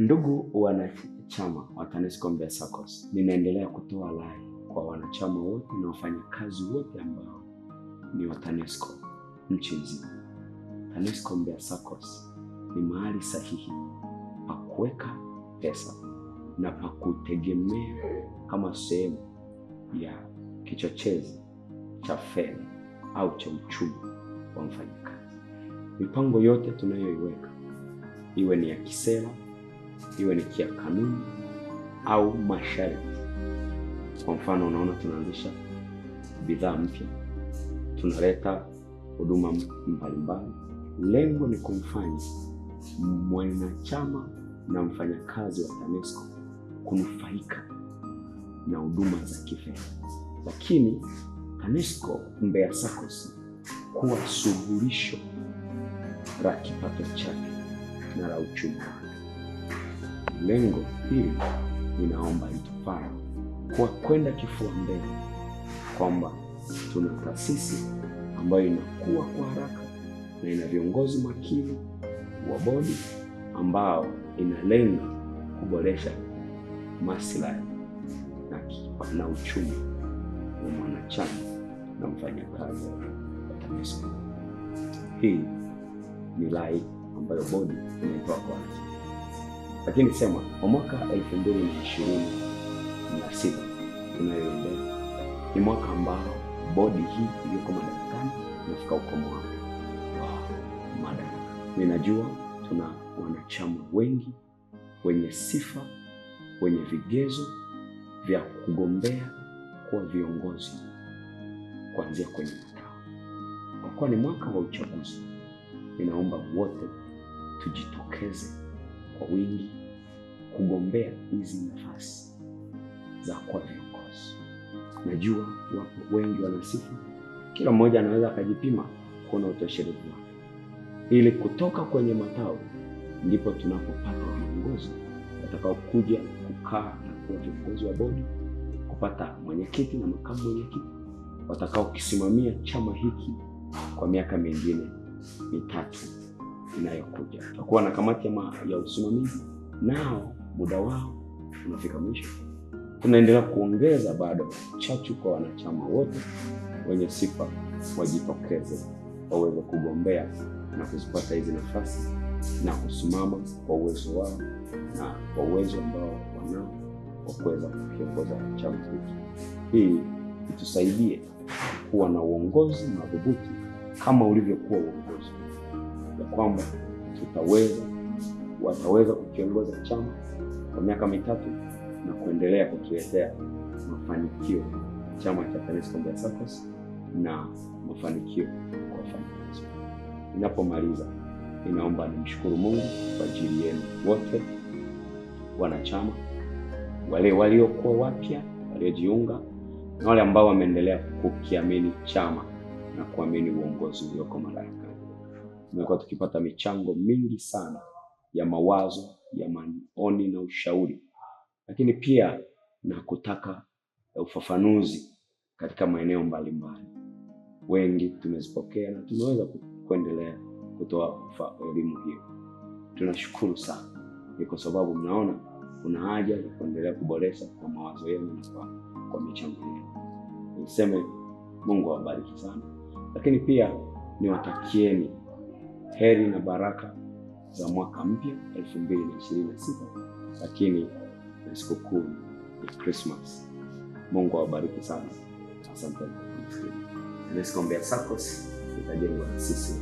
Ndugu wanachama wa TANESCO Mbeya SACCOS, ninaendelea kutoa rai kwa wanachama wote na wafanyakazi wote ambao ni wa TANESCO nchi nzima. TANESCO Mbeya SACCOS ni mahali sahihi pa kuweka pesa na pa kutegemea kama sehemu ya kichochezi cha fedha au cha uchumi wa mfanyakazi. Mipango yote tunayoiweka iwe ni ya kisera, iwe ni kia kanuni au masharti. Kwa mfano, unaona tunaanzisha bidhaa mpya, tunaleta huduma mbalimbali. Lengo ni kumfanya mwanachama na mfanyakazi wa TANESCO kunufaika na huduma za kifedha, lakini TANESCO Mbeya SACCOS kuwa suluhisho la kipato chake na la uchumi wake. Lengo hili ninaomba litufanye kwa kwenda kifua mbele, kwamba tuna taasisi ambayo inakuwa kwa haraka na ina viongozi makini wa bodi ambao inalenga kuboresha maslahi na uchumi wa mwanachama na mfanyakazi wa TANESCO. Hii ni rai ambayo bodi imetoa kwa wanachama. Lakini sema kwa mwaka 2026 tunayoendea ni mwaka ambao bodi hii iliyoko madarakani inafika ukomo wake wa madaraka. Ninajua tuna wanachama wengi wenye sifa, wenye vigezo vya kugombea kuwa viongozi kuanzia kwenye matawi. Kwa kuwa ni mwaka wa uchaguzi, ninaomba wote tujitokeze kwa wingi kugombea hizi nafasi za kuwa viongozi. Najua wapo wengi wana sifa, kila mmoja anaweza akajipima kuona utoshelevu wake, ili kutoka kwenye matawi ndipo tunapopata viongozi watakaokuja kukaa na kuwa viongozi wa bodi, kupata mwenyekiti na makamu mwenyekiti watakaokisimamia chama hiki kwa miaka mingine mitatu inayokuja. Tutakuwa na kamati ya usimamizi, nao muda wao unafika mwisho. Tunaendelea kuongeza bado chachu kwa wanachama wote wenye sifa wajitokeze waweze kugombea na kuzipata hizi nafasi na kusimama kwa uwezo wao na kwa uwezo ambao wanao wa kuweza kukiongoza chama hiki. Hii itusaidie kuwa na uongozi madhubuti kama ulivyokuwa uongozi, ya kwamba wataweza kukiongoza chama kwa miaka mitatu na kuendelea kukiletea mafanikio chama cha TANESCO Mbeya SACCOS na mafanikio kwa wafanyakazi. Ninapomaliza, ninaomba nimshukuru Mungu kwa ajili yenu wote wanachama, wale waliokuwa wapya waliojiunga na wale ambao wameendelea kukiamini chama na kuamini uongozi ulioko madarakani. Tumekuwa tukipata michango mingi sana ya mawazo, ya maoni na ushauri, lakini pia na kutaka ufafanuzi katika maeneo mbalimbali. Wengi tumezipokea na tumeweza kuendelea kutoa elimu hiyo. Tunashukuru sana, ni kwa sababu mnaona kuna haja ya kuendelea kuboresha kwa mawazo yenu na kwa michango yenu. Niseme Mungu awabariki sana, lakini pia niwatakieni heri na baraka za mwaka mpya 2026, lakini na sikukuu ya Christmas. Mungu awabariki sana. Asante kwa kusikiliza. TANESCO Mbeya SACCOS itajengwa na sisi.